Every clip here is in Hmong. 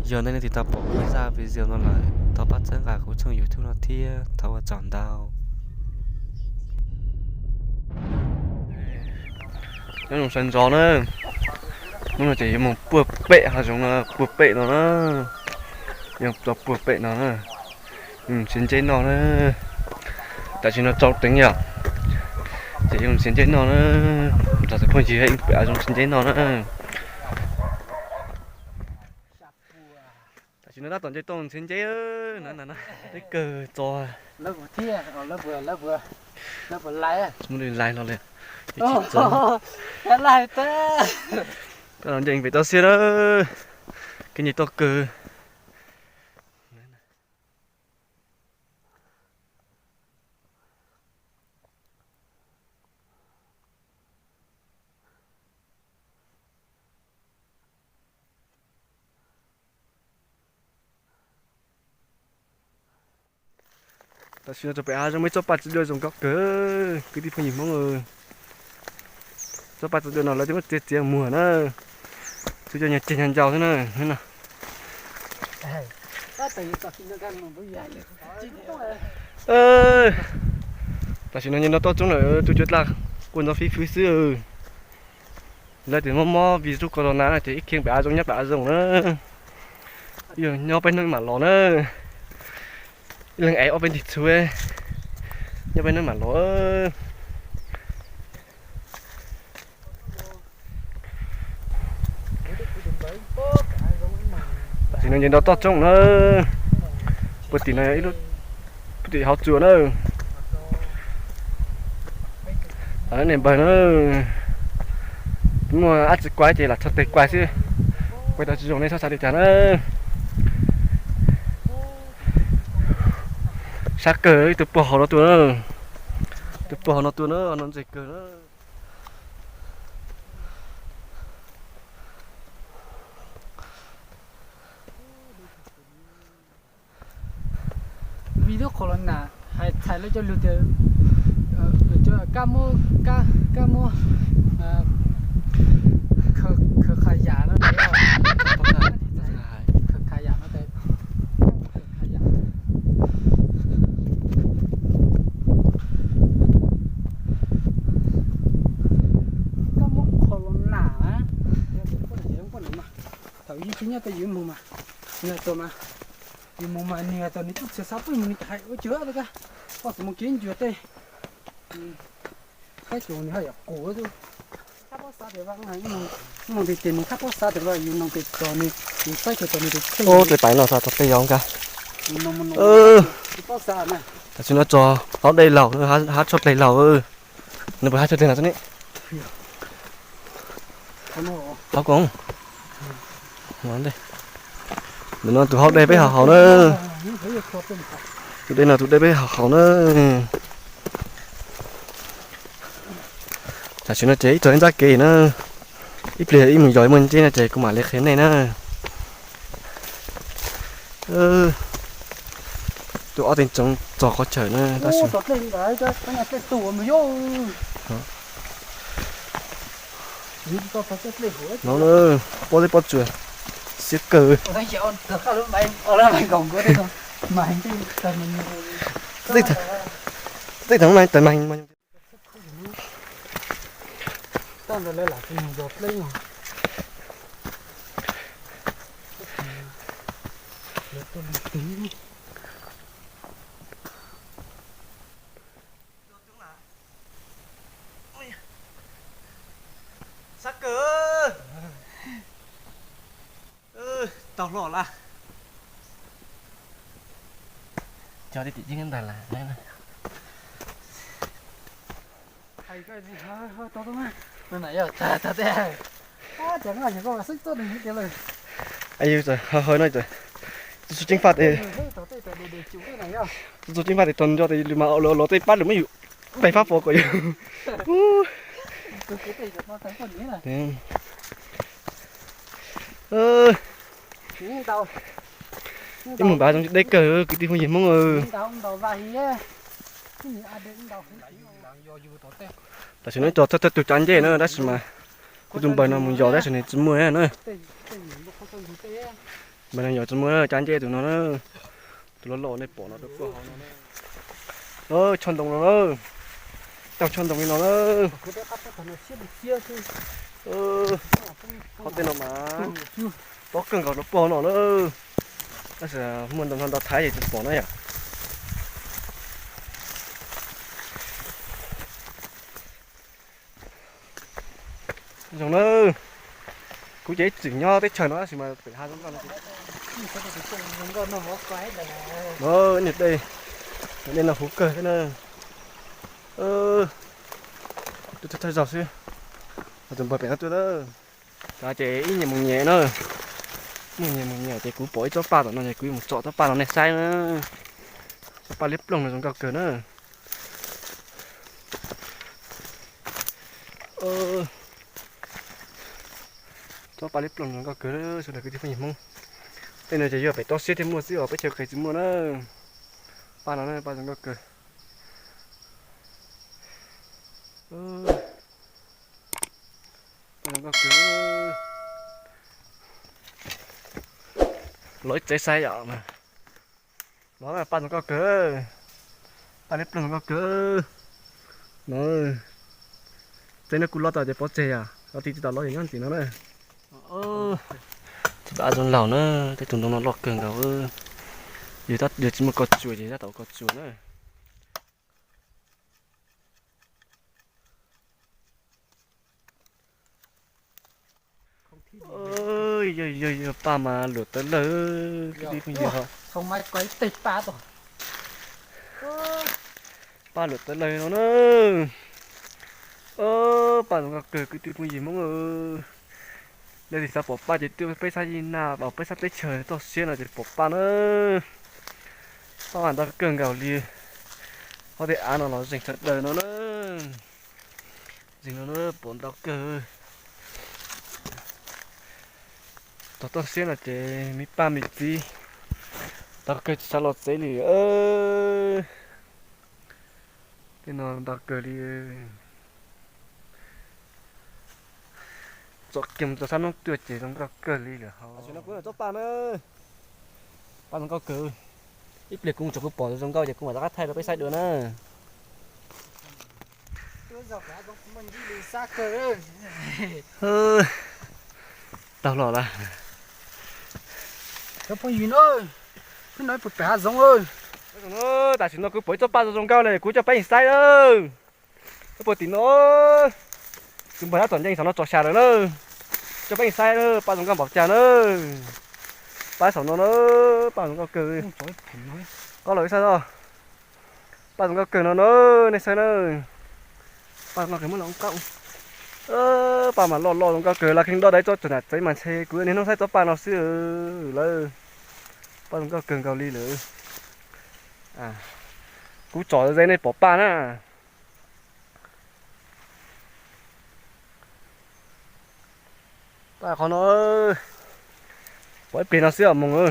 Yog nej leej twg tau pom kuv zaj video no lawm, thov pab txhawb nqa kuv tshooj YouTube no thiab, thov ua tsaug ntau. Nyob zoo sawv ntxov na, hnub no ces yuav mus puag pem hav zoov no, puag pem no na, yuav tau puag pem no na, yuav mus nrhiav nceb noj na. Tam sim no tsaus teev yom, ces yuav mus nrhiav nceb noj na, nrog cov phooj ywg pem hav zoov nrhiav nceb noj na. Tam sim no tab tom nce toj nrhiav nceb na, deb kawg txog. Muab li lais los li, tsis txog. Tab tom nce pem toj siab na, kev nce toj kawg. Tam sim no txog pem hav zoov, muaj ib tsob paj txiv duaj zoo nkauj kawg, kwv tij phooj ywg Hmoob. Tsob paj txiv duaj no lawv twb muab txiav txiav muag na, tsuas yog nyuag ceg nyuag ncau xwb na. Tam sim no nce nto toj roob lawm, tus cuav dlaj quaj ntxoov fib fwb xwb. Lawv tias mob mob vim zub corona no ces ib khee pem hav zoov nyob pem hav zoov na, yog nyob peb hnub mam los na. Ib leeg ev ob peb ntig txhuv, nyob peb hnub mam los. Tam sim no nce nto toj roob na, puag tim no ib lub, puag tim hauv tsuas na. Niam npawg na, muaj dab tsi kuaj ces lam tso tes kuaj xwb, kuaj tau tsis zoo nej txhob xav li cas na. Sab kawg ib tug puag hauv no tuaj na, tus puag hauv no tuaj na, no ntse kawg na. Vim lub corona hais txhais lawv cov lus tias kab mob, kab mob khawv qhov yam no, khawv qhov yam no, khawv qhov yam, kab mob corona na. Thaum yus tsis nyob tej yus mus mas, nws hais tias mas, yus mus mas nws hais tias nws twb tsis xav pub mus, nws hais ua cas li cas, koj txawm mus kev ncua tej, saib xyuas nws haj yam qus xwb. Mus tiag tiag nws txhob pub xav tias yus noog tes tos nws, yus saib xyuas tos nws tes tseg. Ub, tej pais no xav tau tej yau nkaus. Tam sim no txog hauv dej laug, hab tshaj dej laug. Nws puas hab tshaj dej no ne? Hauv ko. Ntawm no tus hauv dej peb haus haus na. Tus dej no tus dej peb haus haus na. Tam sim no ces ib tug ib nrab kev na, ib pliag ib mus yos muaj nceb no ces kuv mam li qhia nej na. Tus ob teev tsoov txog qhov chaw na tab sis no pob zeb pob tsuas xiab kawg. Tej thaum no tas mag. Sab kawg. Tau hlo lawm. Cog tim tim ntag lawm. Yus txawm hawv hawv no txawm, txawj txawj ceeb faj tes, txawj txawj ceeb faj tes tog nco tes lwm mas los tej pab lwm muab yus peg fab fo kom yus. Ib mus npaj zoo deb kawg kwv tij phooj ywg Hmoob. Tam sim no tso thawj thawj tug tsav ncej na tab sis mas kuv tus npawg no mus yos tab sis nws tsis muaj na. Mas nws yuav tsis muaj cab ncej tus no na, tus loj loj nej pom no rau puag hauv no. Tsho ntoo no na, cog tsho ntoo li no na. Qhov tej no mas tob kawg nkaus rau puag hauv no na. Tab sis muaj ntau ntau thaiv ces tsis pom na yom. Zoo na, kuv ces ib txwm nyob teb chaws no tab sis mas pem hav zoov nkauj no ces, niag dej, niag dej no huv kawg thiab na. Twb thawj thawj zaug xwb, tus npawg pem no tuaj lawm. Ces ib nyuag mus nyem na, ib nyuag mus nyem ces kuv pom ib tsob paj tom no ces kuv yuav mus tsom tsob paj no nej saib na. Tsob paj liab ploog no zoo nkauj kawg na. Tsob paj liab ploog zoo nkauj kawg sawv daws kwv tij phooj ywg Hmoob. Tej no ces yog pem toj siab thiaj muaj xwb os, peb chaw qis tsis muaj na. Paj no na, paj zoo nkauj kawg. Paj zoo nkauj kawg. Los ib tsev saib yom. Los paj zoo nkauj kawg, paj liab ploog zoo nkauj kawg. No, tsev no kuj loj tau ces pov tseg yom, los tij tsis tau los nyob ntxim no na. Tsis pom av zoo laug na, tej tus ntoo no loj kawg nkaus. Yog tsis muaj koj tsuas ces tab tom koj tsuas na. Yog yog yog, paj mas luam tawv lawg, kwv tij phooj ywg. Paj luam tawv lawg no na. Paj zoo nkauj kawg kwv tij phooj ywg Hmoob. Leej twg xav pom paj ces tuaj peb sab Yij Naj, peb sab teb chaws toj siab no ces pom paj na. Paj mas ntau kawg nkaus li. Qhov tej av no los zeeg sawv daws no na. Zeeg no na, pom ntau kawg. Tog toj siab no ces me paj me txiv ntau kawg tsis xav los tsev li. Tej no ntau kawg li. Tsom kiag mus rau sab hnub tuaj ces zoo nkauj kawg li lawm hos. Tsob paj na, paj zoo nkauj kawg. Ib pliag kuv mus tsom kuv pom zoo nkauj ces kuv mam rov qab thaij rau peb saib dua na. Tau los lawm. Cov phooj ywg na, peb no pem hav zoov. Tam sim no kuv pom ib tsob paj zoo zoo nkauj li, kuv coj peb saib na. Peb puag tim no, tus npawg tab tom ncees saum no tso xya lawm na. Coj peb saib na, paj zoo nkauj npaum cas na. Paj saum no na, paj zoo nkauj kawg. Qab los ib saib os. Paj zoo nkauj kawg no na, nej saib na. Paj zoo nkauj kawg muab los qaub. Paj mas loj loj zoo nkauj kawg, las kheej dob dai tsob tsuas nram tsev mas ntshe kuv niaj hnub saib tsob paj no xwb lawm. Paj zoo nkauj kawg nkaus li lawm. Kuv tsom ze nej pom paj na. Paj qhov no, pom ib pliag no xwb os moog.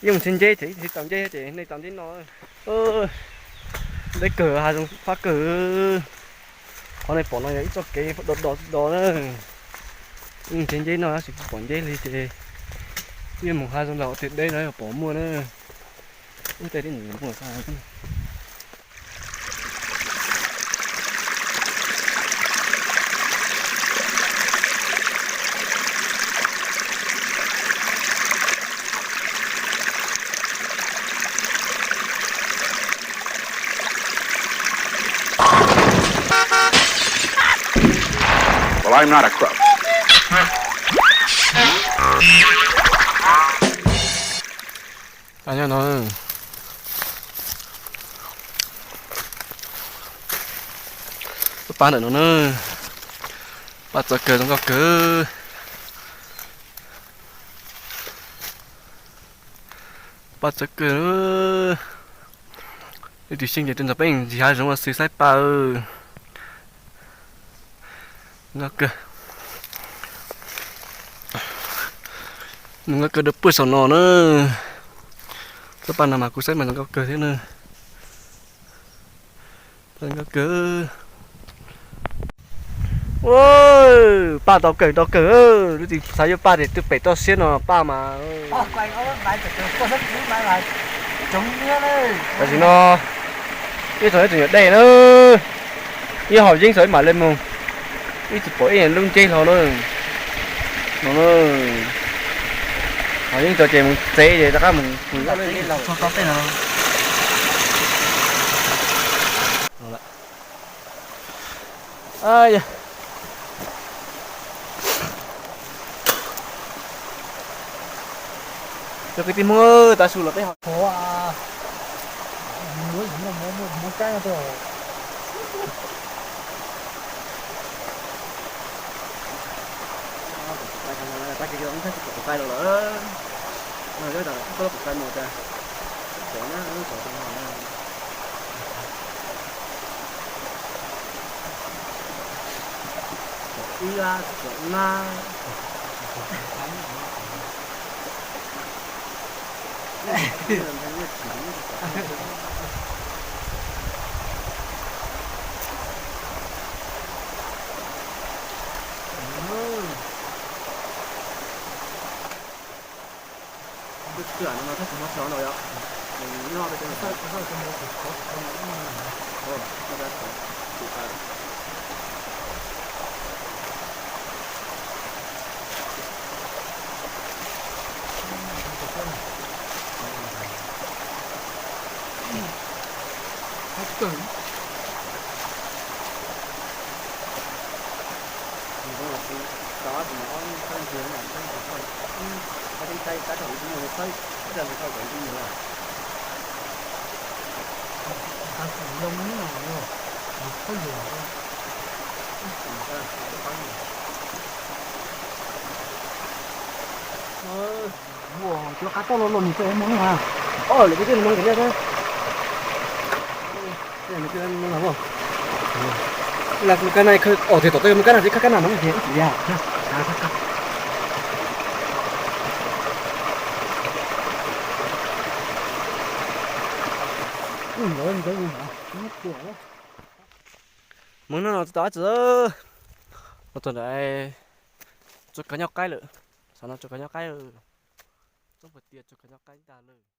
Ib mus nrhiav nceb ces ib tsis tau nceb ces nej tau nceb no. Deb kawg, hav zoov fab kawg. Qhov nej pom no yog ib txoj kev do do do na. Ib mus nrhiav nceb no tab sis tsis pom nceb li ces ib mus hav zoov laug tiag deb no pom muaj na. Ub, tej dib ntawd muaj. Well, I'm not a crook. Paj nyob no, paj ntawm no na, paj txawv kawg zoo nkauj kawg. Paj txawv kawg. Leej twg xyeej ces tuaj nrog peb ntsis hav zoov ua si saib paj. Zoo nkauj kawg. Zoo nkauj kawg dawb paug saum no na. Tsob paj no mas kuv saib mas zoo nkauj kawg thiab na. Paj zoo nkauj kawg. Ua, paj ntau kawg ntau kawg, lub tsis xav yuav paj tias twb pem toj siab no paj mas. Tam sim no ib txog ib txwm nyuam dej na, ib hom yeeb txog ib mam li mus, ib txwm pom ib lub nceb hlo na. No, hom yeeb txog ces mus tsev ces rov qab mus. Cov kwv tij Hmoob, tav su los peb ho Cov qab toj los los mus txog mus no mas. Lawv kuj twb mus kiag thiab. Mus kab na, os, twb tom toj mus kab na, twb kab kab na no tiag ib txwm yam. Mus no no tsis tau dab tsi, los txog nram tsuas kawg nyob qaib lawm. Xav no tsuas kawg nyob qaib, txob puas tias tsuas kawg nyob qaib ntag lawm.